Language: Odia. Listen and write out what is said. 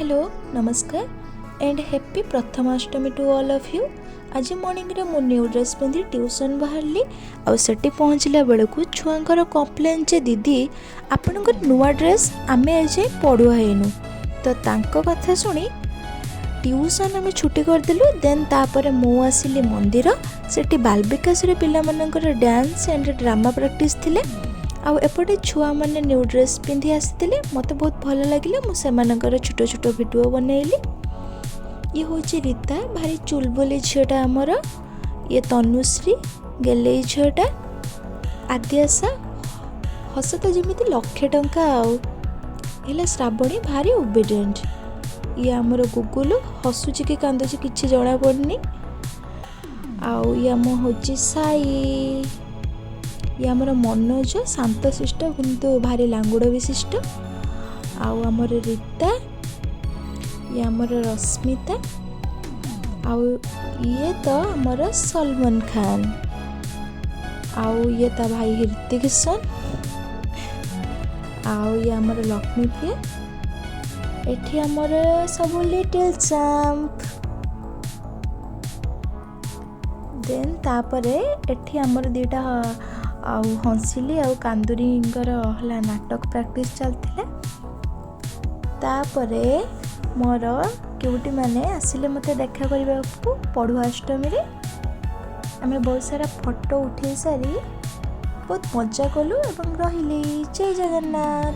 ହ୍ୟାଲୋ, ନମସ୍କାର and happy Prathamastami to all of you. ଆଜି ମର୍ଣ୍ଣିଂରେ ମୁଁ ନ୍ୟୁ ଡ୍ରେସ୍ ପିନ୍ଧି ଟ୍ୟୁସନ୍ ବାହାରିଲି ଆଉ ସେଠି ପହଞ୍ଚିଲା ବେଳକୁ ଛୁଆଙ୍କର କମ୍ପ୍ଲେନ୍ ଯେ ଦିଦି, ଆପଣଙ୍କର ନୂଆ ଡ୍ରେସ୍, ଆମେ ଏଯାଏଁ ପଢ଼ୁଆ ହେଇନୁ। ତ ତାଙ୍କ କଥା ଶୁଣି ଟ୍ୟୁସନ୍ ଆମେ ଛୁଟି କରିଦେଲୁ। ଦେନ୍ ତାପରେ ମୁଁ ଆସିଲି ମନ୍ଦିର। ସେଠି ବାଲବିକାସରେ ପିଲାମାନଙ୍କର ଡ୍ୟାନ୍ସ ଆଣ୍ଡ ଡ୍ରାମା ପ୍ରାକ୍ଟିସ୍ ଥିଲେ ଆଉ ଏପଟେ ଛୁଆମାନେ ନ୍ୟୁ ଡ୍ରେସ୍ ପିନ୍ଧି ଆସିଥିଲେ। ମୋତେ ବହୁତ ଭଲ ଲାଗିଲା। ମୁଁ ସେମାନଙ୍କର ଛୋଟ ଛୋଟ ଭିଡ଼ିଓ ବନେଇଲି। ଇଏ ହେଉଛି ରୀତା, ଭାରି ଚୁଲବୁଲି ଝିଅଟା ଆମର। ଇଏ ତନୁଶ୍ରୀ, ଗେଲେଇ ଝିଅଟା। ଆଦ୍ୟାସା, ହସ ତ ଯେମିତି ଲକ୍ଷେ ଟଙ୍କା। ଆଉ ହେଲା ଶ୍ରାବଣୀ, ଭାରି ଓବିଡିଏଣ୍ଟ। ଇଏ ଆମର ଗୁଗୁଲୁ, ହସୁଛି କି କାନ୍ଦୁଛି କିଛି ଜଣାପଡ଼ୁନି। ଆଉ ଇଏ ଆମ ହେଉଛି ସାଇ। ଇଏ ଆମର ମନୋଜ, ଶାନ୍ତଶିଷ୍ଟ କିନ୍ତୁ ଭାରି ଲାଙ୍ଗୁଡ଼ ବିଶିଷ୍ଟ। ଆଉ ଆମର ରୀତା। ଇଏ ଆମର ରଶ୍ମିତା। ଆଉ ଇଏ ତ ଆମର ସଲମାନ ଖାନ ଆଉ ଇଏ ତା ଭାଇ ହୃତିକ ରୋଶନ। ଆଉ ଇଏ ଆମର ଲକ୍ଷ୍ମୀପ୍ରିୟା। ଏଠି ଆମର ସବୁ ଲିଟିଲ୍ ଚାମ୍ପ। ଦେନ୍ ତାପରେ ଏଠି ଆମର ଦୁଇଟା ଆଉ ହଂସିଲି ଆଉ କାନ୍ଦୁରୀଙ୍କର ହେଲା ନାଟକ ପ୍ରାକ୍ଟିସ୍ ଚାଲିଥିଲା। ତାପରେ ମୋର କ୍ୟୁଟି ମାନେ ଆସିଲେ ମୋତେ ଦେଖା କରିବାକୁ। ପଢ଼ୁଆ ଅଷ୍ଟମୀରେ ଆମେ ବହୁତ ସାରା ଫଟୋ ଉଠେଇ ସାରି ବହୁତ ମଜା କଲୁ ଏବଂ ରହିଲି। ଜୟ ଜଗନ୍ନାଥ।